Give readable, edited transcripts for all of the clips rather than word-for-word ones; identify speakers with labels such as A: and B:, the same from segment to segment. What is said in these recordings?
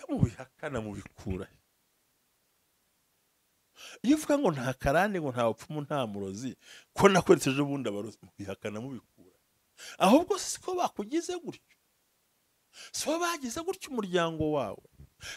A: Mubihakana mubikura. Iyo uvuga ngo nta karande, ngo nta bapfumu, nta murozi, ko nakweretse ejo bundi abarozi, mubihakana mubikura. Ahubwo siko bakugize gutyo, sibo bagize gutyo umuryango wawe,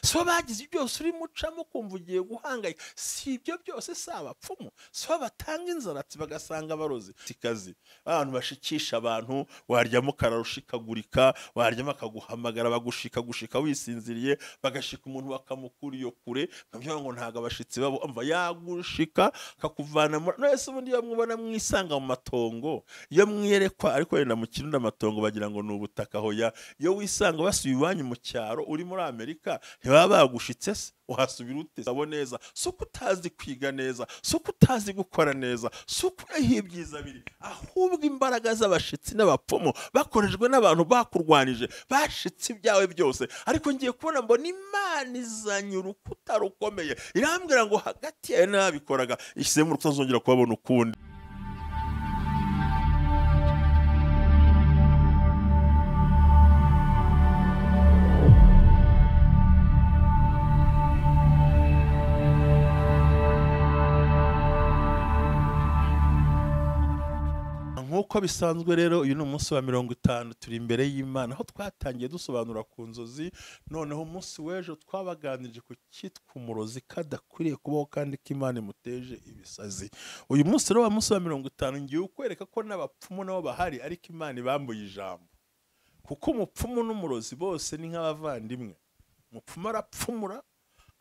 A: sibo bagize byose urimo ucamo kumva ugiye guhangayika, si ibyo byose, si abapfumu, sibo batanga inzaratsi bagasanga abarozi. Kazi abantu bashikisha abantu, waryamo ukararushikagurika, waryamo akaguhamagara bagushikagushika wisinziriye, bagashika umuntu bakamukura iyo kure, nabyo ngo ntago abashitsi babo, umva yagushika akakuvana muri nese. Ubundi iyo mwubona mwisanga mu matongo, iyo mwiyerekwa, ariko wenda mu Kirundi amatongo bagira ngo ni ubutaka, hoya, iyo wisanga basuye iwanyu mu cyaro uri muri Amerika, ntibaba bagushitse se? Uhasubira ute? Sabo neza, si uko utazi kwiga neza, si uko utazi gukora neza, si uko uraho ibyiza biri, ahubwo imbaraga z'abashitsi n'abapfumu bakorejwe n'abantu bakurwanije, bashitse ibyawe byose. Ariko ngiye kubona mbona Imana izanye urukuta rukomeye, irambwira ngo hagati yawe n'ababikoraga ishyizemo urukuta, uzongera kubabona ukundi. Nk'uko bisanzwe rero, uyu ni umunsi wa 50 turi imbere y'Imana, aho twatangiye dusobanura ku nzozi. Noneho umunsi w'ejo twabaganirije ku cyitwa umurozi kadakwiriye kubaho kandi ko Imana imuteje ibisazi. Uyu munsi rero wa munsi wa 50 ngiye kukwereka ko n'abapfumu nabo bahari, ariko Imana ibambuye ijambo, kuko umupfumu n'umurozi bose ni nk'abavandimwe. Umupfumu arapfumura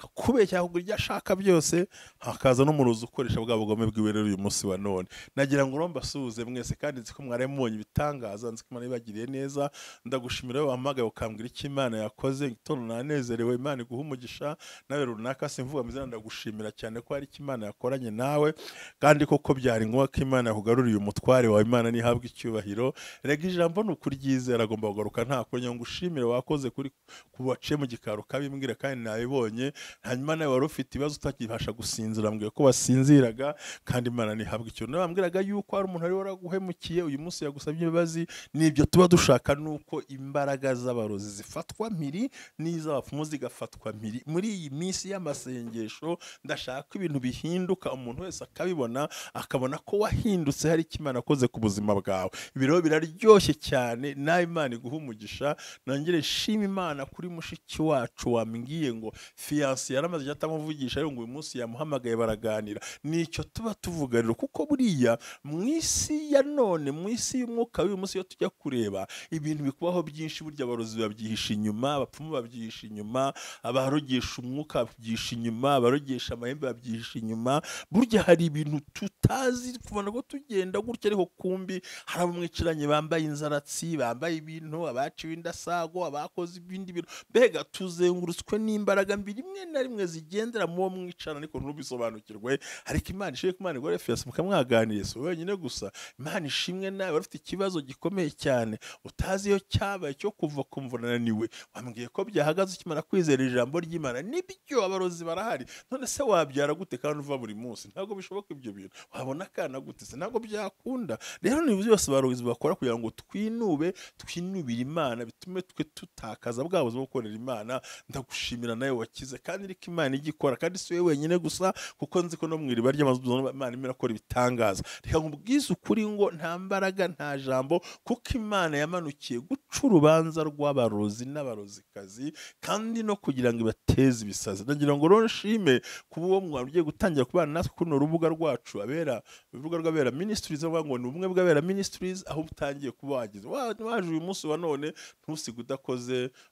A: akakubeshya akakugura ibyo ashaka byose, hakaza n'umurozi ukoresha bwa bugome bwiwe. Rero uyu munsi wa none nagira ngo mbasuhuze mwese, kandi nzi ko mwari mubonye ibitangaza, nzi ko Imana ibagiriye neza. Ndagushimira wahamagaye ukambwira icyo Imana yakoze, igitondo nanezerewe, Imana iguha umugisha. Nawe runaka simvuga amazina, ndagushimira cyane ko hari icyo Imana yakoranye nawe, kandi koko byari ngombwa ko Imana yakugaruriye umutware wawe. Imana nihabwe icyubahiro. Rega ijambo ni ukuryizera, agomba kugaruka nta kunya. Ngushimire wakoze kuri kubaciye mu gikaro kabimbwira, kandi nabibonye. Hanyuma nawe wari ufite ibibazo utakibasha gusinzira, mbwiye ko wasinziraga, kandi Imana ntihabwa icyubahiro. Nabambwiraga yuko hari umuntu wari waraguhemukiye, uyu munsi yagusabye imbabazi. Nibyo tuba dushaka, nuko imbaraga z'abarozi zifatwa mpiri n'iz'abapfumu zigafatwa mpiri. Muri iyi minsi y'amasengesho ndashaka ko ibintu bihinduka, umuntu wese akabibona, akabona ko wahindutse, hari icyo Imana akoze ku buzima bwawe. Ibi rero biraryoshye cyane, nawe Imana iguha umugisha. Nongere nshima Imana kuri mushiki wacu wambwiye ngo fiyanse yaramaze igihe atamuvugisha, ariko ngo uyu munsi yamuhamagaye baraganira. Nicyo tuba tuvuga rero, kuko buriya mu isi ya none, mu isi y'umwuka w'uyu munsi, iyo tujya kureba ibintu bikubaho byinshi, burya abarozi babyihisha inyuma, abapfumu babyihisha inyuma, abarogesha umwuka babyihisha inyuma, abarogesha amahembe babyihisha inyuma. Burya hari ibintu tutazi, kubona ko tugenda gutya, ariko kumbi hari abo mwicaranye bambaye inzaratsi, bambaye ibintu, abaciwe indasago, abakoze ibindi bintu. Mbega tuzengurutswe n'imbaraga mbi rimwe na rimwe zigendera mu wo mwicarana, ariko ntubisobanukirwe. Ariko Imana ishimwe, Imana igore fiyanse mukamwaganiriye, si wenyine gusa. Imana ishimwe nawe wari ufite ikibazo gikomeye cyane utazi iyo cyabaye, cyo kuva kumva unaniwe, wambwiye ko byahagaze ukimara kwizera ijambo ry'Imana. Nibyo, abarozi barahari. None se wabyara gute kandi uva buri munsi? Ntabwo bishoboka ibyo bintu. Wabona akana gute se? Ntabwo byakunda. Rero ni byose abarozi bakora kugira ngo twinube, twinubire Imana, bitume twe tutakaza bwa buzima bwo gukorera Imana. Ndagushimira nawe wakize, kandi ariko Imana igikora, kandi si wowe wenyine gusa, kuko nzi ko no mu iriba ry'amazu Imana irimo irakora ibitangaza. Reka nkubwize ukuri ngo nta mbaraga, nta jambo, kuko Imana yamanukiye guca urubanza rw'abarozi n'abarozikazi, kandi no kugira ngo ibateze ibisazi. Ndagira ngo rero nshime kuba uwo mwari ugiye gutangira kubana natwe kuri runo rubuga rwacu, abera urubuga rw'Abera Ministries, bavuga ngo ni ubumwe bw'Abera Ministries, aho utangiye kuba wagize waje uyu munsi wa none, ntusige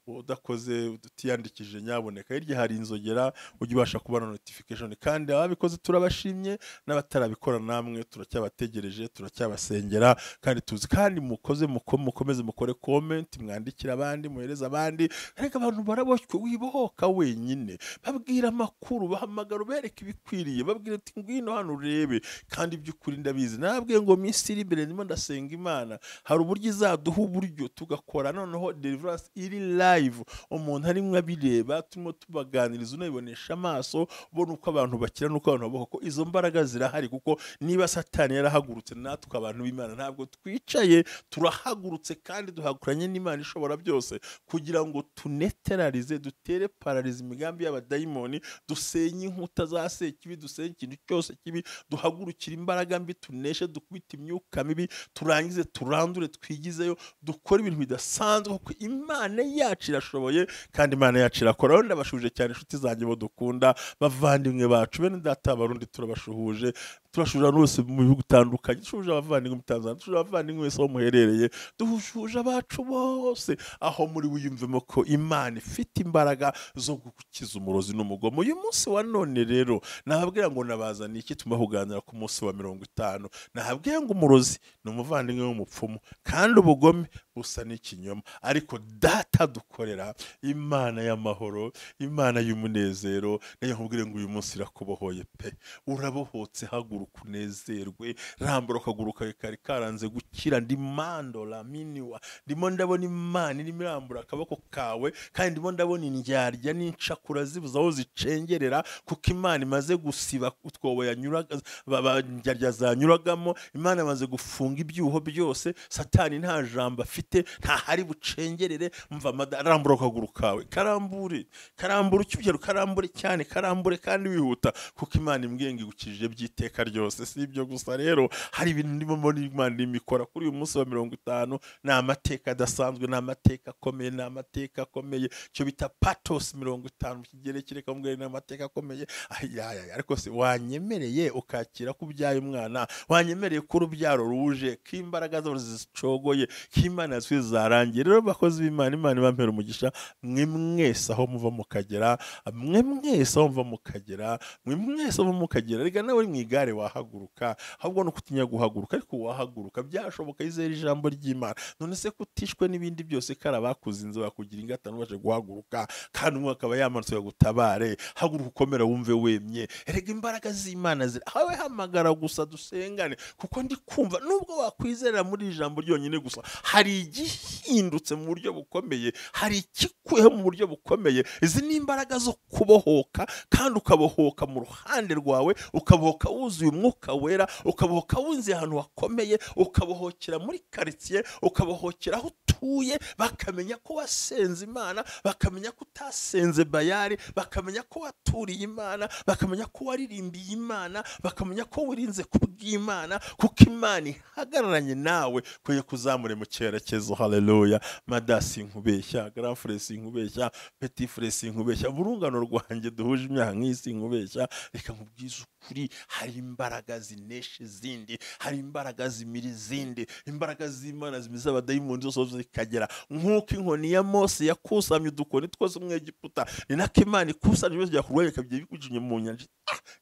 A: udakoze utiyandikije, nyaboneka. Hirya hari inzogera, ujye ubasha kubona notification. Kandi ababikoze turabashimye, n'abatarabikora namwe turacyabategereje, turacyabasengera, kandi tuzi kandi mukoze mukomeze mukore comment, mwandikira abandi, muhereze abandi. Ariko abantu baraboshywe, wibohoka wenyine, babwira amakuru, bahamagara, ubereke ibikwiriye, babwira ati ngwino hano urebe. Kandi by'ukuri ndabizi, nababwiye ngo minsi iri imbere ndimo ndasenga Imana, hari uburyo izaduha uburyo tugakora noneho deliverance iri live, umuntu arimwe abireba, turimo tubaganiriza. kuganiriza unabibonesha amaso, ubona uko abantu bakira n'uko abantu babaho, ko izo mbaraga zirahari. Kuko niba Satani yarahagurutse, natwe abantu b'Imana ntabwo twicaye, turahagurutse kandi duhaguranye n'Imana ishobora byose kugira ngo tuneterarize, dutere pararize imigambi y'abadayimoni, dusenye inkuta za sekibi, dusenye ikintu cyose kibi, duhagurukire imbaraga mbi, tuneshe, dukubite imyuka mibi, turangize, turandure, twigizeyo, dukore ibintu bidasanzwe, kuko Imana yacu irashoboye kandi Imana yacu irakora. Rero ndabashuje cyane inshuti zanjye bo dukunda, bavandimwe bacu, bene data Abarundi, turabashuhuje, turashuhuje abantu bose mu bihugu bitandukanye, dushuje abavandimwe mu Tanzania, dushuje abavandimwe wese aho muherereye, duhuje abacu bose aho muri. Wiyumvemo ko Imana ifite imbaraga zo gukiza umurozi n'umugomo. Uyu munsi wa none rero nababwira ngo nabazaniye iki? Tuma kuganira ku munsi wa 50. Nababwiye ngo umurozi ni umuvandimwe w'umupfumu kandi ubugome busa n'ikinyoma, ariko Data dukorera, Imana y'amahoro, Imana y'umunezero, nayo nkubwire ngo uyu munsi irakubohoye pe, urabohotse. Haguruka unezerwe, rambura akaguru kawe kari karanze gukira. Ndi mandora miniwa, ndimo ndabona Imana irimo irambura akaboko kawe, kandi ndimo ndabona indyarya n'incakura zibuze aho zicengerera, kuko Imana imaze gusiba utwobo yanyuraga, indyarya zanyuragamo. Imana imaze gufunga ibyuho byose, Satani nta jambo afite, ntahari bucengerere. Mva rambura akaguru kawe, karambure, karambure ucyubyaro, karambure cyane, karambure kandi wihuta, kuko Imana imbwiye ngo igukijije by'iteka ryose. Si ibyo gusa rero, hari ibintu ndimo mbona Imana irimo ikora kuri uyu munsi wa 50. Ni amateka adasanzwe, ni amateka akomeye, ni amateka akomeye, icyo bita patos 50 mu Kigereki. Reka mbwire, ni amateka akomeye. Ayayaya, ariko se wanyemereye ukakira ko ubyaye umwana? Wanyemereye ko urubyaro ruje, ko imbaraga zabo zicogoye, ko Imana yasubiye zarangiye? Rero bakozi b'Imana, Imana ibampera umugisha mwe mwese aho muva mukagera, mwe mwese aho muva mukagera, mwe mwese aho muva mukagera. Rega nawe uri mu igare wahaguruka, ahubwo no kutinya guhaguruka, ariko wahaguruka byashoboka. Izera ijambo ry'Imana. None se kutishwe n'ibindi byose, kari abakuzinze bakugira ingata, ntubashe guhaguruka, kandi umwe akaba yamanutse bagutabare? Haguruka ukomera, wumve wemye. Erega imbaraga z'Imana ziri ahawe, hamagara gusa dusengane, kuko ndi kumva nubwo wakwizera muri iri jambo ryonyine gusa, hari igihindutse mu buryo bukomeye, hari ikikuyeho mu buryo bukomeye. Izi ni imbaraga zo kubohoka, kandi ukabohoka mu ruhande rwawe, ukabohoka wuzuye Umwuka Wera, ukabohoka wunze ahantu hakomeye, ukabohokera muri karitsiye, ukabohokera aho utuye, bakamenya ko wasenze Imana, bakamenya ko utasenze Bayari, bakamenya ko waturiye Imana, bakamenya ko waririmbiye Imana, bakamenya ko wirinze kubw'Imana, kuko Imana ihagararanye nawe kuye kuzamure mu cyerekezo. Haleluya! Mada sinkubeshya, grand frère sinkubeshya, petit frère sinkubeshya, urungano rwanjye duhuje imyaka nk'iyi sinkubeshya. Reka nkubwize ukuri, hari imbaraga zinesha izindi, hari imbaraga zimira izindi, imbaraga z'Imana zimiza abadayimoni zose zikagera. Nk'uko inkoni ya Mose yakusanya udukoni twose mu Egiputa, ni nako Imana ikusanya ibibazo byakurwanya ikabyo bikujugunya mu nyanja,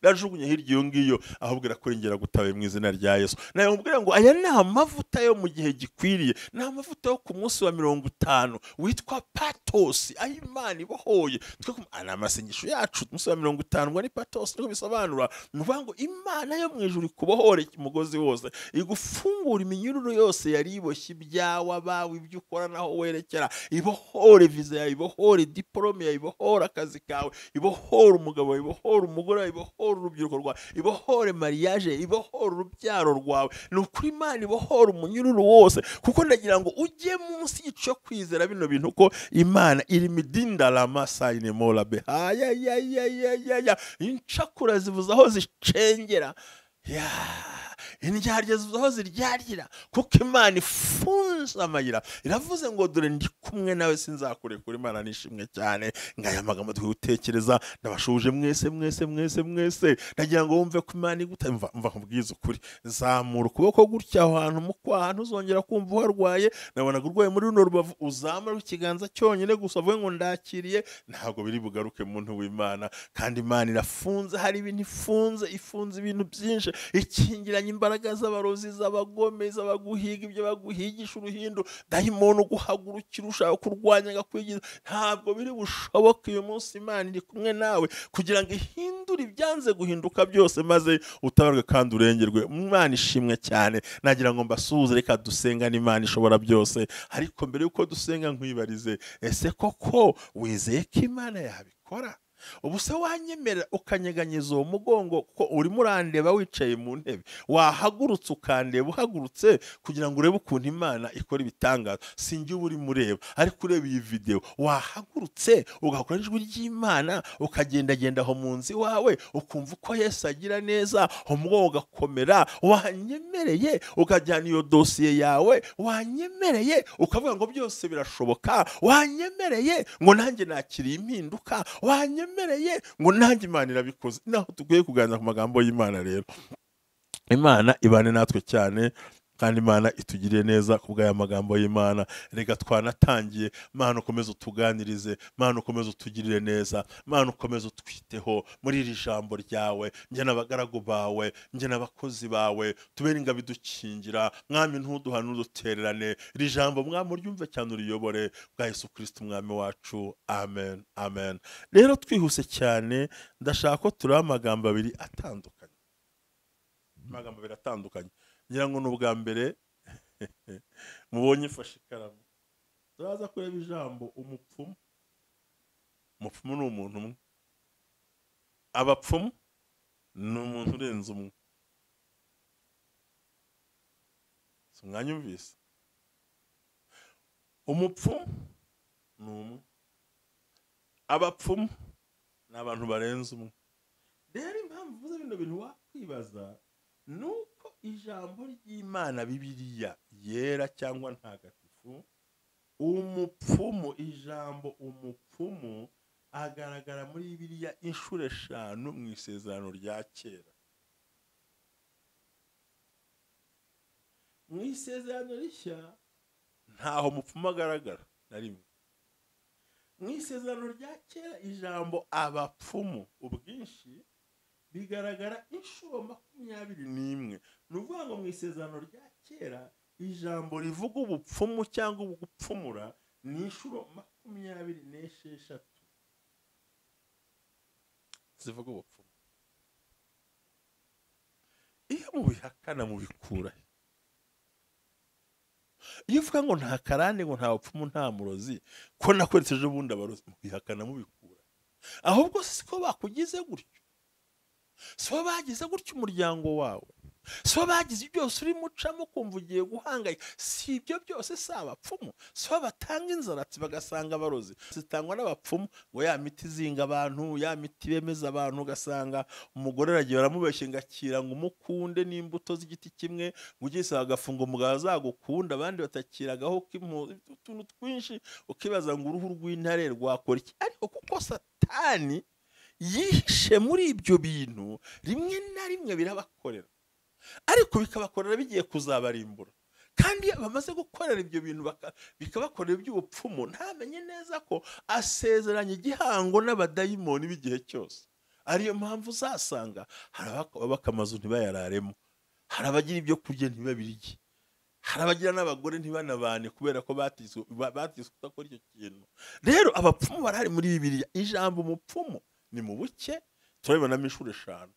A: irajugunya hirya iyo ngiyo, ahubwo irakurengera gutabaye mu izina rya Yesu. Nawe mubwira ngo aya ni amavuta yo mu gihe gikwiriye, ni amavuta yo ku munsi wa 50 witwa patosi, aho Imana ibohoye. Twe ni amasengesho yacu, umunsi wa 50 ngo ni patosi, niko bisobanura. Ni ukuvuga ngo Imana yo mu ijuru ikubohore umugozi wose, igufungura iminyururu yose yari iboshye ibyawe, abawe, ibyo ukora naho werekera, ibohore viza yawe, ibohore diporome yawe, ibohore akazi kawe, ibohore umugabo wawe, ibohore umugore wawe, ibohore urubyiruko rwawe, ibohore mariage, ibohore urubyaro rwawe. Ni ukuri Imana ibohore umunyururu wose, kuko ndagira ngo ujye munsi y'ico kwizera bino bintu, ko Imana irimo idinda la masayine mola behayayayayaya. Incakura zivuze aho zicengera ya indyarya zivuze aho ziryarira, kuko Imana ifunze amayira, iravuze ngo dore ndi kumwe nawe, sinzakurekura. Imana nishimwe cyane. Ngaya magambo twitekereza. Ndabashuje mwese mwese mwese mwese, ndagira ngo wumve ko Imana iguta. Mva mva nkubwize ukuri, zamura ukuboko gutya aho hantu mu kwaha, ntuzongera kumva uharwaye. Nabonaga urwaye muri runo rubavu, uzamura ikiganza cyonyine gusa uvuge ngo ndakiriye, ntabwo biri bugaruke, muntu w'Imana. Kandi Imana irafunze, hari ibintu ifunze, ifunze ibintu byinshi, ikingiranye imbaraga z'abarozi, z'abagome, z'abaguhiga, ibyo baguhigisha uruhindu, dayimoni uguhagurukira ushaka kurwanya agakwigiza, ntabwo biri bushoboke. Uyu munsi Imana iri kumwe nawe kugira ngo ihindure ibyanze guhinduka byose, maze utabarwe kandi urengerwe. Imana ishimwe cyane. Nagira ngo mbasuhuze. Reka dusengane Imana ishobora byose, ariko mbere y'uko dusenga nkwibarize: ese koko wizeye ko Imana yabikora? Ubu se wanyemerera ukanyeganyeza uwo mugongo, kuko urimo urandeba wicaye mu ntebe, wahagurutse ukandeba uhagurutse kugira ngo urebe ukuntu Imana ikora ibitangaza. Sinjye uba urimo ureba, ariko ureba iyi video, wahagurutse ugakora ijwi ry'Imana, ukagendagenda aho mu nzu iwawe, ukumva uko Yesu agira neza, umugongo ugakomera. Wanyemereye ukajyana iyo dosiye yawe, wanyemereye ukavuga ngo byose birashoboka, wanyemereye ngo nanjye nakiriye impinduka, wanyemereye ngo nanjye Imana irabikoze. Naho dukwiye kuganira ku magambo y'Imana rero. Imana ibane natwe cyane, kandi Imana itugiriye neza kubw'aya magambo y'Imana. Reka twanatangiye, Mana ukomeze utuganirize, Mana ukomeze utugirire neza, Mana ukomeze utwiteho muri iri jambo ryawe. Njye n'abagaragu bawe, njye n'abakozi bawe, tubere ingabo idukingira. Mwami ntuduhane, ntudutererane. Iri jambo Mwami uryumve cyane, uriyobore bwa Yesu Kristo Umwami wacu. Amen, amen. Rero twihuse cyane, ndashaka ko tureba amagambo abiri atandukanye. Amagambo abiri atandukanye. Ngira ngo ni ubwa mbere mubonye mfashe ikaramu. Turaza kureba ijambo umupfumu. Umupfumu ni umuntu umwe, abapfumu ni umuntu urenze umwe. Si mwanyumvise? Umupfumu ni umwe, abapfumu ni abantu barenze umwe. Rero impamvu mvuze bino bintu wakwibaza nuko ijambo ry'Imana Bibiliya yera cyangwa ntagatifu, umupfumu, ijambo umupfumu agaragara muri Bibiliya inshuro 5 mu isezerano rya kera. Mu isezerano rishya ntaho umupfumu agaragara na rimwe. Mu isezerano rya kera ijambo abapfumu ubwinshi bigaragara inshuro 21. Ni ukuvuga ngo mu isezerano rya kera ijambo rivuga ubupfumu cyangwa ubupfumura ni inshuro 26 zivuga ubupfumu. Iyo mubihakana mubikura. Iyo uvuga ngo nta karande, ngo nta bupfumu, nta murozi, ko nakweretse ejo bundi abarozi, mubihakana mubikura. Ahubwo siko bakugize gutyo, so bagize gutyo umuryango wawe, so bagize byose urimo ucamo kumva ugiye guhangayika. Si ibyo byose, si abapfumu, so batanga inzaratsi bagasanga abarozi zitangwa n'abapfumu, ngo ya miti izinga abantu, ya miti bemeza abantu. Ugasanga umugore aragiye baramubeshye ngo akira ngo umukunde n'imbuto z'igiti kimwe, ngo ugiye agafunga umugabo azagukunda, abandi batakiragaho utuntu twinshi, ukibaza ngo uruhu rw'intare rwakora iki? Ariko kuko Satani yihishe muri ibyo bintu, rimwe na rimwe birabakorera, ariko bikabakorera bigiye kuzabarimbura. Kandi bamaze gukorera ibyo bintu bikabakorera iby'ubupfumu, ntamenye neza ko asezeranye igihango n'abadayimoni b'igihe cyose. Ariyo mpamvu uzasanga hari abubaka amazu ntibayararemo, hari abagira ibyo kurya ntibabirye, hari abagira n'abagore ntibanabane kubera ko batizwe kudakora icyo kintu. Rero abapfumu barahari muri Bibiliya. Ijambo umupfumu ni mu buke turabibonamo inshuro 5,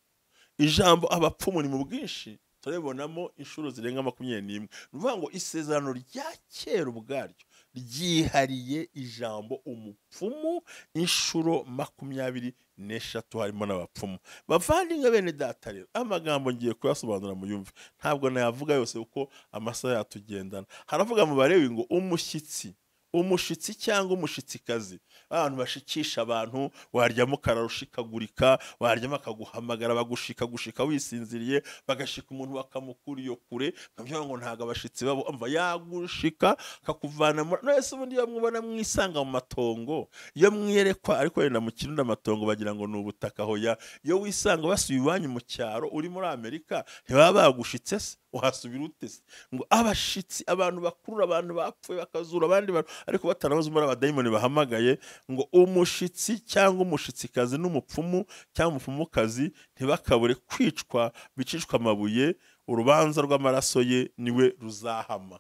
A: ijambo abapfumu ni mu bwinshi turabibonamo inshuro zirenga 21. Ni ukuvuga ngo isezerano rya kera ubwaryo ryihariye ijambo umupfumu inshuro 23, harimo n'abapfumu. Bavandimwe bene data, rero amagambo ngiye kuyasobanura muyumve, ntabwo nayavuga yose kuko amasaha yatugendana. Haravuga mu Balewi ngo umushyitsi, umushitsi cyangwa umushitsikazi, abantu bashikisha abantu, waryamo kararushikagurika, waryamo akaguhamagara bagushikagushika wisinziriye, bagashika umuntu bakamukura iyo kure, nkavuga ngo ntago abashitsi babo amva yagushika kakuvana muri. None se ubundi iyo mwubona mwisanga mu matongo, iyo mwiyerekwa, ariko wenda mu Kirundi amatongo bagira ngo ni ubutaka, hoya iyo wisanga basuye iwanyu mu cyaro uri muri Amerika, ntibaba bagushitse se? Uhasubira ute se? Ngo abashitsi, abantu bakurura abantu bapfuye bakazura abandi bantu, ariko batanabaza muri abadayimoni bahamagaye ngo umushitsi cyangwa umushitsikazi n'umupfumu cyangwa umupfumukazi ntibakabure kwicwa, bicishwa amabuye, urubanza rw'amaraso ye niwe ruzahama.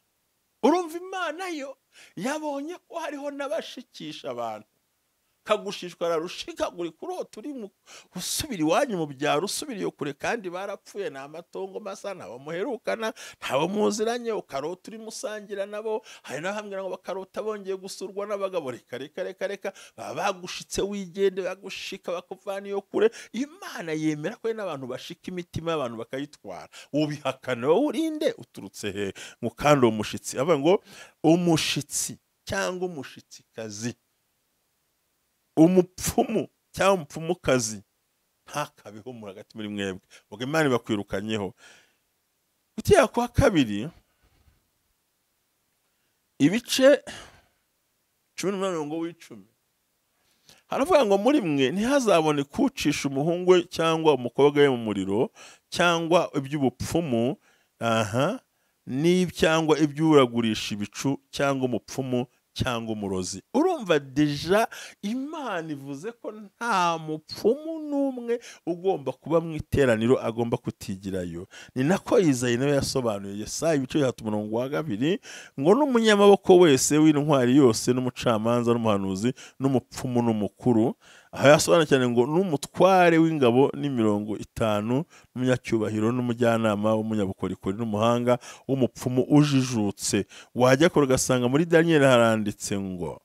A: Urumva Imana yo yabonye ko hariho n'abashikisha abantu, Ukagushishwa rushikagurika, urota uri usubira iwanyu mu byaro, usubira iyo kure kandi barapfuye, nta matongo masa, ntawe muherukana, ntawe muziranye, ukarota uri musangira nabo. Hari n'abambwira ngo bakarota bongeye gusurwa n'abagabo. Reka reka reka reka, baba bagushitse wigende, bagushika bakuvana iyo kure. Imana yemera ko n'abantu bashika imitima y'abantu bakayitwara. Ubihakana wowe urinde, uturutse he? Ngo kandi uwo mushitsi avuga ngo umushitsi cyangwa umushitsikazi, umupfumu cyangwa umupfumukazi ntakabeho mu hagati muri mwebwe, ubwo Imana ibakwirukanyeho. Gutera kwa kabiri ibice 18 w'icumi haravuga ngo muri mwe ntihazabone kucisha umuhungu we cyangwa umukobwa we mu muriro, cyangwa iby'ubupfumu, aha ni cyangwa iby'uragurisha ibicu, cyangwa umupfumu cyangwa umurozi. Urumva déjà Imana ivuze ko nta mupfumu n'umwe ugomba kuba mu iteraniro, agomba kutigirayo. Ni nako Izayi nawe yasobanuye, Yesaya ibice 3 umurongo wa 2, ngo n'umunyamaboko wese w'intwari yose, n'umucamanza n'umuhanuzi n'umupfumu n'umukuru. Aho yasobanuye cyane ngo n'umutware w'ingabo n'imirongo 5, n'umunyacyubahiro n'umujyanama w'umunyabukorikori n'umuhanga w'umupfumu ujijutse. Wajya kure ugasanga muri Daniel haranditse ngo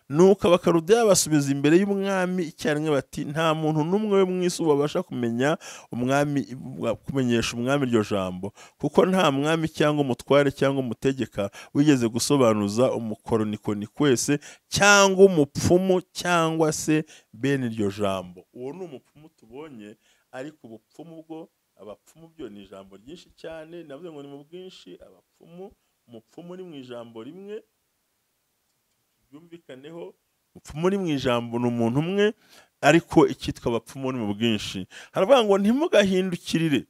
A: nuko Abakaludaya basubiza imbere y'umwami icyarimwe bati nta muntu n'umwe we mu isi wabasha kumenya umwami, kumenyesha umwami iryo jambo, kuko nta mwami cyangwa umutware cyangwa umutegeka wigeze gusobanuza umukoronikoni kwese cyangwa umupfumu cyangwa se bene iryo jambo. Uwo ni umupfumu tubonye, ariko ubupfumu bwo, abapfumu byo ni ijambo ryinshi cyane, navuze ngo ni mu bwinshi. Abapfumu, umupfumu ni mu ijambo rimwe, byumvikaneho, umupfumu ni mu ijambo ni umuntu umwe, ariko icyitwa abapfumu ni mu bwinshi. Haravuga ngo ntimugahindukirire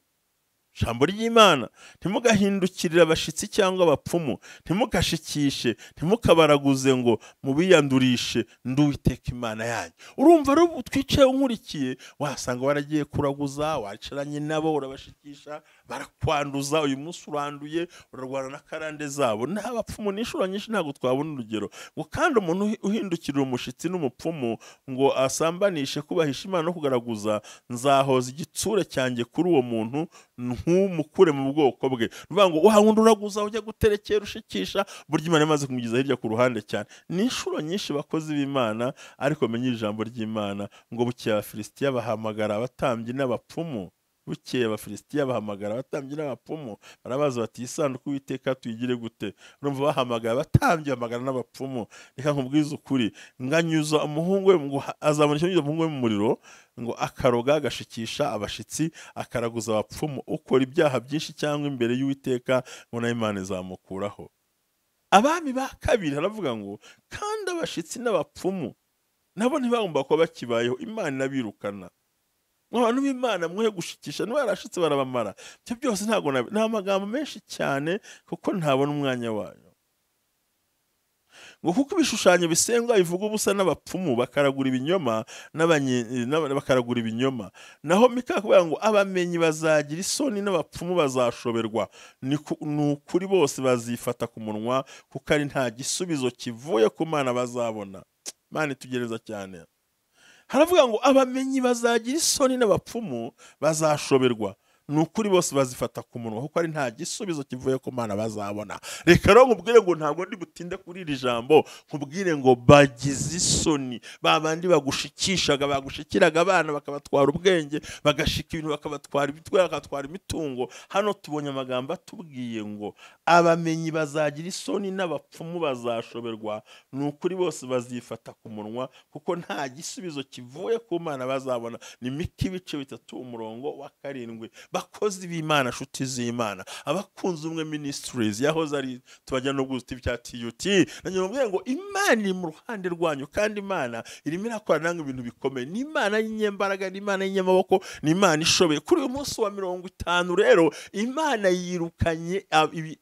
A: ijambo ry'Imana, ntimugahindukirire abashitsi cyangwa abapfumu, ntimugashikishe, ntimukabaraguze ngo mubiyandurishe, ndi Uwiteka Imana yanyu. Urumva rero twicaye unkurikiye, wasanga waragiye kuraguza, wacaranye nabo urabashikisha, barakwanduza, uyu munsi uranduye, urarwana na karande zabo. N'abapfumu n'inshuro nyinshi ntabwo twabona urugero. Ngo kandi umuntu uhindukirira umushitsi n'umupfumu ngo asambanishe kubahisha Imana no kugaragaza, nzahoza igitsure cyanjye kuri uwo muntu ntumukure mu bwoko bwe. Nuvuga ngo wa wundi uraguza ujya guterekera ushikisha, burya Imana imaze kumugeza hirya ku ruhande cyane. Ni inshuro nyinshi bakozi b'Imana, ariko menye ijambo ry'Imana ngo bukeye Abafilisitiya bahamagara abatambyi n'abapfumu. Bukeye Abafilisitiya bahamagara abatambyi n'abapfumu, barabaza bati isanduku y'Uwiteka tuyigire gute? Urumva bahamagara abatambyi, bahamagara n'abapfumu. Reka nkubwize ukuri, nganyuza umuhungu we ngo azabona icyo umuhungu we mu muriro, ngo akaroga agashikisha abashitsi, akaraguza abapfumu, ukora ibyaha byinshi cyangwa imbere y'Uwiteka, ngo nayo Imana izamukuraho. Abami ba kabiri haravuga ngo kandi abashitsi n'abapfumu nabo ntibagomba kuba bakibayeho, Imana inabirukana. Abantu b'Imana mwe gushikisha, niba yarashitse barabamara. Ibyo byose ntago nta magambo menshi cyane kuko ntabona umwanya wayo. Ngo kuko ibishushanyo bisengwa bivuga ubusa n'abapfumu bakaragura ibinyoma bakaragura ibinyoma. Naho Mika kuvuga ngo abamenyi bazagira isoni n'abapfumu bazashoberwa, ni ukuri bose bazifata ku munwa, kuko ari nta gisubizo kivuye ku Mana bazabona. Imana itugereza cyane. Haravuga ngo abamenyi bazagira isoni n'abapfumu bazashoberwa, ni ukuri bose bazifata ku munwa, kuko ari nta gisubizo kivuye ku Mana bazabona. Reka rero nkubwire ngo ntabwo ndi butinde kuri iri jambo, nkubwire ngo bagize isoni babandi bagushikishaga, bagushikiraga abana bakabatwara ubwenge, bagashika ibintu bakabatwara ibitwara, bakabatwara imitungo. Hano tubonye amagambo atubwiye ngo abamenyi bazagira isoni n'abapfumu bazashoberwa, ni ukuri bose bazifata ku munwa, kuko nta gisubizo kivuye ku Mana bazabona. Ni Mika ibice 3 umurongo wa 7. Bakozi b'Imana, nshuti z'Imana, abakunzi umwe ministries yahoze ari tubajya no guta ibya TUT, nanjye mubwire ngo Imana iri mu ruhande rwanyu, kandi Imana irimo irakora nanga ibintu bikomeye. Ni Imana y'inyembaraga, ni Imana y'inyamaboko, ni Imana ishoboye. Kuri uyu munsi wa 50 rero Imana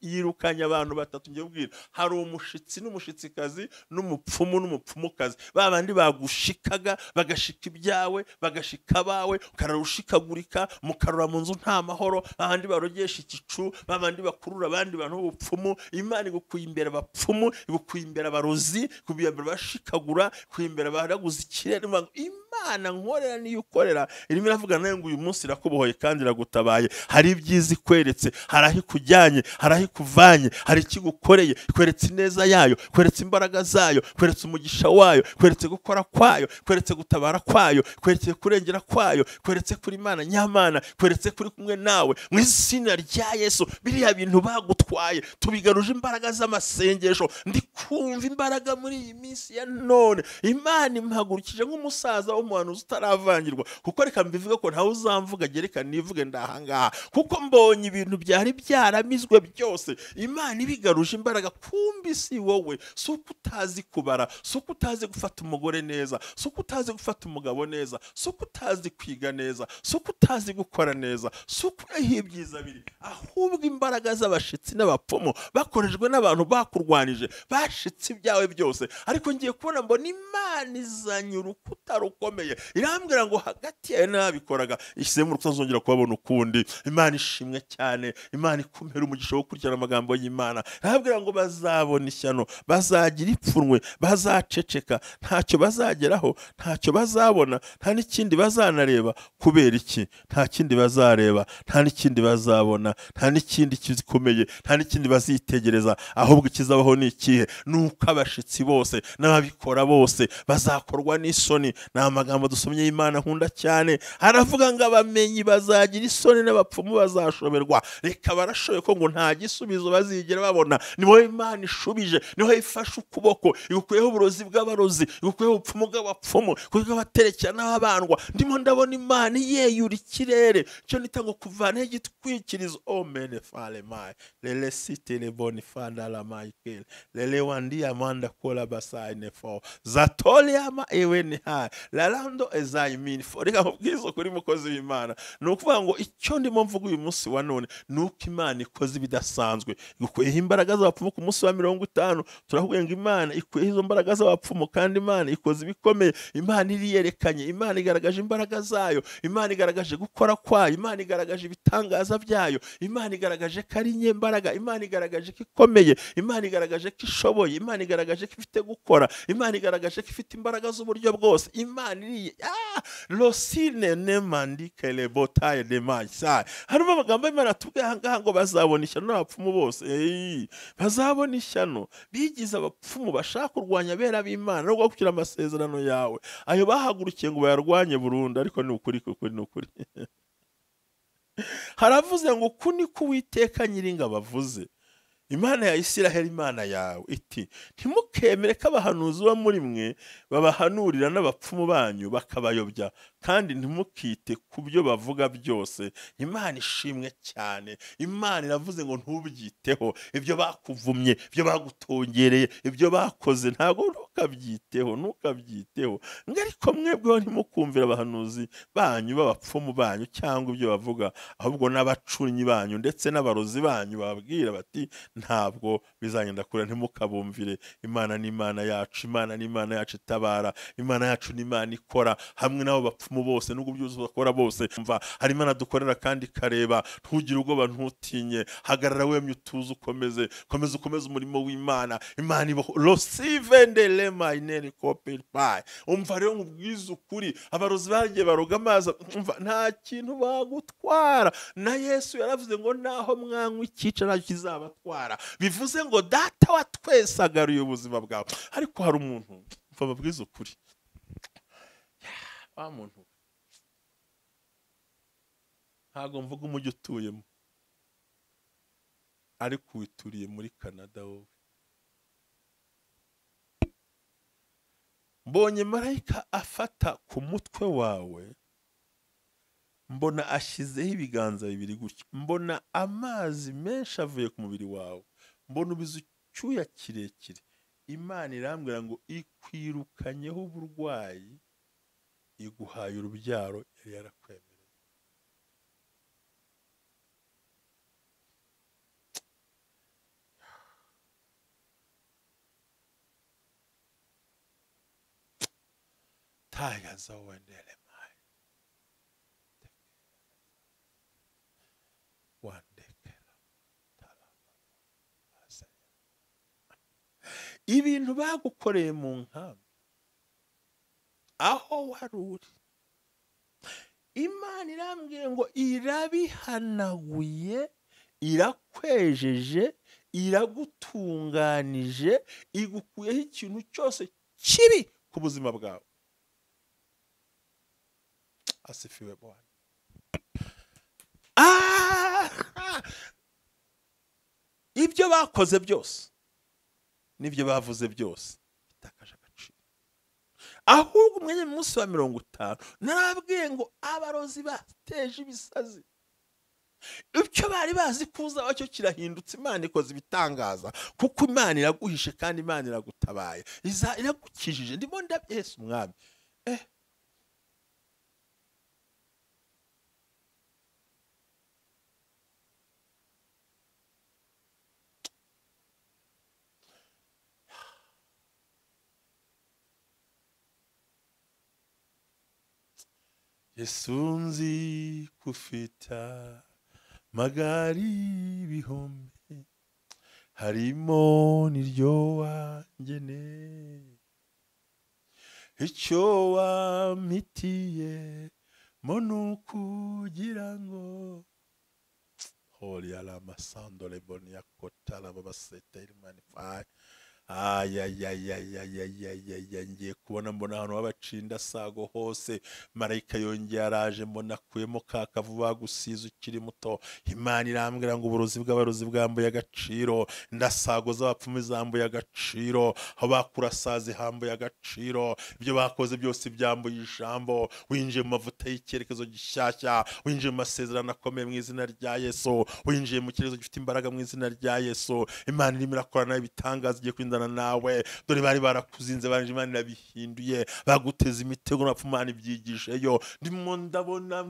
A: yirukanye abantu batatu. Ngiye kubwira, hari umushitsi n'umushitsikazi n'umupfumu n'umupfumukazi, babandi bagushikaga bagashika ibyawe, bagashika abawe, ukararushikagurika, mukarura mu nzu nta mahoro, babandi barogesha igicu, babandi bakurura abandi bantu b'ubupfumu. Imana igukuye imbere abapfumu, igukuye imbere abarozi, igukuye imbere abashikagura, igukuye imbere abaraguza ikirere. Imana nkorera niyo ukorera irimo iravuga nawe ngo uyu munsi irakubohoye kandi iragutabaye. Hari ibyiza ikweretse, hari aho ikujyanye, hari aho ikuvanye, hari ikigukoreye, ikweretse ineza yayo, ikweretse imbaraga zayo, ikweretse umugisha wayo, ikweretse gukora kwayo, ikweretse gutabara kwayo, ikweretse kurengera kwayo, ikweretse kuri Imana nyamana, ikweretse kuri kumwe nawe mu izina rya Yesu. Biriya bintu bagutwaye tubigaruje imbaraga z'amasengesho. Ndi kumva imbaraga muri iyi minsi ya none. Imana impagurukije nk'umusaza w'umuhanuzi utaravangirwa, kuko reka mbivuge ko ntawe uzamvuga, gereka nivuge ndahangaha, kuko mbonye ibintu byari byaramizwe byose Imana ibigaruje imbaraga. Kumbi si wowe, si uko utazi kubara, si uko utazi gufata umugore neza, si uko utazi gufata umugabo neza, si uko utazi kwiga neza, si uko utazi gukora neza, si uko ibyiza biri, ahubwo imbaraga z'abashitsi n'abapfumu bakorejwe n'abantu bakurwanije bashitsi ibyawe byose. Ariko ngiye kubona mbona Imana izanye urukuta rukomeye, irambwira ngo hagati yawe n'ababikoraga ishyizemo urukuta uzongera kubabona ukundi. Imana ishimwe cyane, Imana ikumera umugisha wo gukurikirana amagambo y'Imana. Irambwira ngo bazabona ishyano, bazagira ipfunwe, bazaceceka, ntacyo bazageraho, ntacyo bazabona, nta n'ikindi bazanareba. Kubera iki? Nta kindi bazareba, nta n'ikindi bazabona, nta n'ikindi kikomeye, nta n'ikindi bazitegereza. Ahubwo ikizabaho ni ikihe? Nuko abashitsi bose n'ababikora bose bazakorwa n'isoni. Ni amagambo dusomye y'Imana nkunda cyane. Aravuga ngo abamenyi bazagira isoni n'abapfumu bazashoberwa. Reka barashoboye ko ngo nta gisubizo bazigera babona. Niho Imana ishubije, niho ifashe ukuboko, igukuyeho uburozi bw'abarozi, igukuyeho ubupfumu bw'abapfumu, igukuyeho abaterekera n'ababandwa. Ndimo ndabona Imana yeyura ikirere, cyo nita ngo kuvanaho igitwikirizo. O mene fale mai lele site le boni fanda la Michael lele wandia manda kola basai nefo zatoliama ewe ni hai lalando ezaimin fo. Reka mubwizo kuri mukozi w'Imana, ni ukuvuga ngo icyo ndimo mvuga uyu munsi wa none ni uko Imana ikoze ibidasanzwe. Igukuyeho imbaraga z'abapfumu ku munsi wa 50. Turavuga ngo Imana ikuyeho izo mbaraga z'abapfumu, kandi Imana ikoze ibikomeye. Imana iriyerekanye, Imana igaragaje imbaraga zayo, Imana igaragaje gukora kwayo, Imana igaragaje ibitangaza byayo, Imana igaragaje ko ari nyembaraga, Imana igaragaje ko ikomeye, Imana igaragaje ko ishoboye, Imana igaragaje ko ifite gukora, Imana igaragaje ko ifite imbaraga z'uburyo bwose. Imana iriye losine ne mandike le botaye de maisai. Harimo amagambo Imana atubwiye ahangaha ngo bazabona ishyano n'abapfumu bose. Bazabona ishyano bigize abapfumu bashaka kurwanya abera b'Imana no gukira amasezerano yawe, ayo bahagurukiye ngo bayarwanye burundu. Ariko ni ukuri, kuko ni ukuri. Haravuze ngo uku niko Uwiteka Nyiringabo avuze, Imana ya Isiraheli, Imana yawe, iti ntimukemere ko abahanuzi bo muri mwe babahanurira n'abapfumu banyu bakabayobya, kandi ntimukite ku byo bavuga byose. Imana ishimwe cyane. Imana iravuze ngo ntubyiteho, ibyo bakuvumye, ibyo bagutongereye, ibyo bakoze, ntabwo ntukabyiteho, ntukabyiteho. Ariko mwebwe ntimukumvira abahanuzi banyu b'abapfumu banyu cyangwa ibyo bavuga, ahubwo n'abacunnyi banyu ndetse n'abarozi banyu bababwira bati ntabwo bizagenda kure, ntimukabumvire. Imana ni Imana yacu, Imana ni Imana yacu itabara, Imana yacu ni Imana ikora hamwe n'abo bapfumu bose n'ubwo byose bakora bose. Mva hari Imana dukorera kandi ikareba. Ntugire ubwoba, ntutinye, hagarara wemye utuze, ukomeze, komeza ukomeze umurimo w'Imana. Imana ibaho rosivende lema ineri kopel pai. Umva rero nkubwize ukuri, abarozi bagiye baroga amazi, umva nta kintu bagutwara. Na Yesu yaravuze ngo naho mwanywa ikica ntacyo kizabatwara. Bivuze ngo data wa twese agaruye ubuzima bwawe. Ariko hari umuntu, mva babwize ukuri, wa muntu, ntabwo mvuga umujyi utuyemo, ariko wituriye muri Canada wowe. Mbonye marayika afata ku mutwe wawe, mbona ashyizeho ibiganza bibiri gutya, mbona amazi menshi avuye ku mubiri wawe, mbona ubize icyuya kirekire. Imana irambwira ngo ikwirukanyeho uburwayi, iguhaye urubyaro yari yarakwemereye. Taya zawendele mai. Ibintu bagukoreye mu nkambi aho wari uri, Imana irambwiye ngo irabihanaguye, irakwejeje, iragutunganije, igukuyeho ikintu cyose kibi ku buzima bwawe. Asifiwe Bwana. Ibyo bakoze byose n'ibyo bavuze byose bitakaje agaciro. Ahubwo umwanya munsi wa 50 narabwiye ngo abarozi bateje ibisazi, icyo bari bazi kuza bacyo kirahindutse. Imana ikoze ibitangaza, kuko Imana iraguhishe kandi Imana iragutabaye, iragukijije. Ndimo ndabyese umwami. Yesu nzi kufita magari ibihumbi, harimo n'iryo wangene, icyo wampitiye mo nukugira ngo hori ala masandole boni yakotala babasete imanify. Ayayayayayayaya, ngiye kubona mbona ahantu babacinda sago hose, marayika yongeye araje, mbona akuyemo ka kavu bagusize ukiri muto. Imana irambwira ngo uburozi bw'abarozi bwambuye agaciro, indasago z'abapfumu zambuye agaciro, aho bakurasaze hambuye agaciro, ibyo bakoze byose byambuye ijambo. Winjiye mu mavuta y'icyerekezo gishyashya, winjiye mu masezerano akomeye mu izina rya Yesu, winjiye mu cyerekezo gifite imbaraga mu izina rya Yesu. Imana irimo irakorana ibitangaza, igiye kwindana nawe. Dore bari barakuzinze, baranje Imana irabihinduye, baguteza imitego n'abapfumu Imana ibyigisheyo. Ndimo ndabona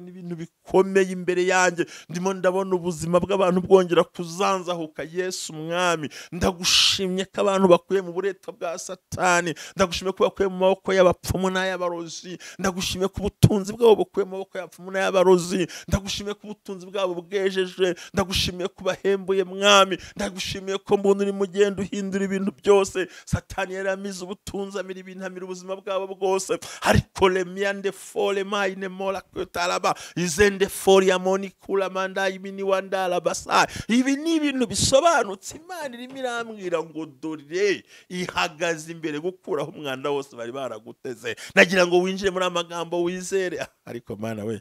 A: ibintu bikomeye imbere yanjye, ndimo ndabona ubuzima bw'abantu bwongera kuzanzahuka. Yesu mwami, ndagushimye ko abantu bakuye mu buretwa bwa Satani, ndagushimye ko bakuye mu maboko y'abapfumu n'ay'abarozi, ndagushimye ko ubutunzi bwabo bukuye mu maboko y'abapfumu n'ay'abarozi, ndagushimye ko ubutunzi bwabo bwejeje, ndagushimiye ko bahembuye mwami, ndagushimiye ko mbona uri mugenda uhindura ibintu byose. Satani yaramize ubutunzi, amira ibintu, amira ubuzima bwabo bwose. Ariko lemiande fole maine mola kutalaba izende fori amoni kula manda imini wandala basa. Ibi ni ibintu bisobanutse. Imana irimo irambwira ngo dore ihagaze imbere gukuraho umwanda wose bari baraguteze. Nagira ngo winjire muri amagambo wizere. Ariko Mana we,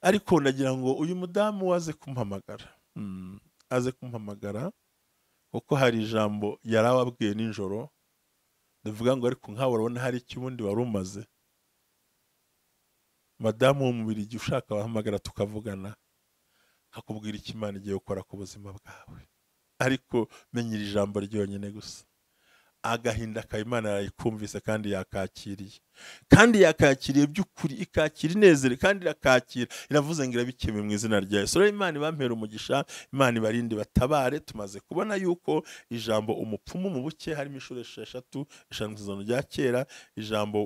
A: ariko nagira ngo uyu mudamu waze kumpamagara, aze kumpamagara kuko hari ijambo yarababwiye nijoro ndavuga ngo ariko nkawe urabona hari icyo ubundi wari umaze. Madamu w'umubiri ushaka wahamagara tukavugana, akakubwira icyo Imana igiye gukora ku buzima bwawe. Ariko menya iri jambo ryonyine gusa, agahinda ka Imana yayikumvise kandi yakakiriye, kandi yakakiriye by'ukuri, ikakira inezere kandi irakakira, iravuze ngo irabikemwe mu izina rya Yesu. Rero Imana ibampera umugisha, Imana ibarinde batabare. Tumaze kubona yuko ijambo umupfumu mu buke harimo inshuro 6 5 mu isezerano rya kera, ijambo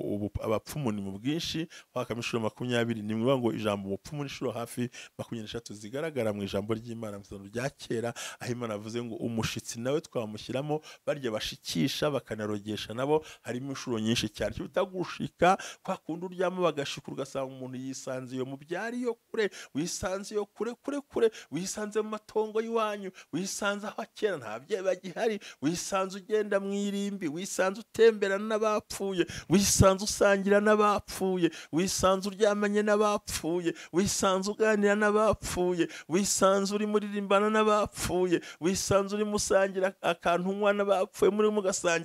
A: abapfumu ni mu bwinshi hakamo inshuro 21, ni ngo ijambo umupfumu inshuro hafi 23 zigaragara mu ijambo ry'Imana mu isezerano rya kera, aho Imana avuze ngo umushitsi nawe twamushyiramo, barya bashikisha bakanarogesha nabo, harimo inshuro nyinshi cyane. Cyo bitagushika kwa kundi uryama bagashika, ugasanga umuntu yisanze iyo mu byari yo kure, wisanze iyo kure kure kure, wisanze mu matongo y'iwanyu, wisanze aho kera nta bye bagihari, wisanze ugenda mu irimbi, wisanze utemberana n'abapfuye, wisanze usangira n'abapfuye, wisanze uryamanye n'abapfuye, wisanze uganira n'abapfuye, wisanze uri muririmbana n'abapfuye, wisanze uri musangira akantu unywa n'abapfuye, muri mugasangira.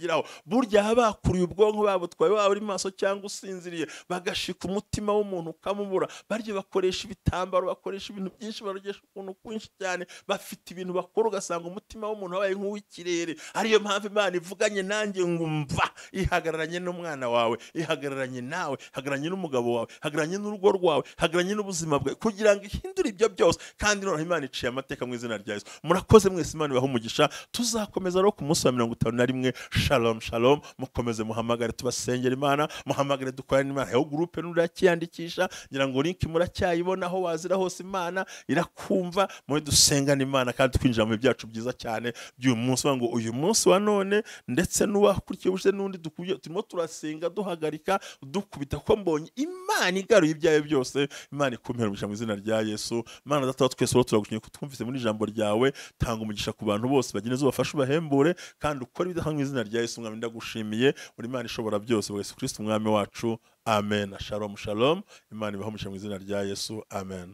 A: Burya bakuruye ubwonko babo twawe, waba uri maso cyangwa usinziriye, bagashika umutima w'umuntu ukamubura. Baryo bakoresha ibitambaro, bakoresha ibintu byinshi, barogesha ukuntu kwinshi cyane, bafite ibintu bakora ugasanga umutima w'umuntu wabaye nk'uw'ikirere. Ariyo mpamvu Imana ivuganye nanjye ngumva ihagararanye n'umwana wawe, ihagararanye nawe, ihagararanye n'umugabo wawe, ihagararanye n'urugo rwawe, ihagararanye n'ubuzima bwawe, kugira ngo ihindure ibyo byose. Kandi noneho Imana iciye amateka mu izina rya Yesu. Murakoze mwese, Imana ibahe umugisha. Tuzakomeza rero ku munsi wa 51. Shalom shalom. Mukomeze muhamagare tubasengera Imana. Muhamagare dukorane Imana. Aho groupe nurakiyandikisha, ngira ngo link muracyayibona, aho wazira hose Imana irakumva. Muri dusengana Imana kandi twinjira mu byacu byiza cyane by'uyu munsi, ngo uyu munsi wa none ndetse n'uwakurikiye ubushize n'undi turimo turasenga duhagarika dukubita, ko mbonye Imana igaruye ibyayo byose. Imana ikumpera umugisha mu izina rya Yesu. Imana Data wa twese, turagushimiye ko twumvise muri ijambo ryawe. Tanga umugisha ku bantu bose, bagire izuba, ubafashe, ubahembure kandi ukore ibidasanzwe mu izina rya Yesu. Mwami, ndagushimiye, uri Imana ishobora byose, bwa Yesu Kristo umwami wacu, amen. Shalom shalom. Imana ibahe umugisha mu izina rya Yesu, amen.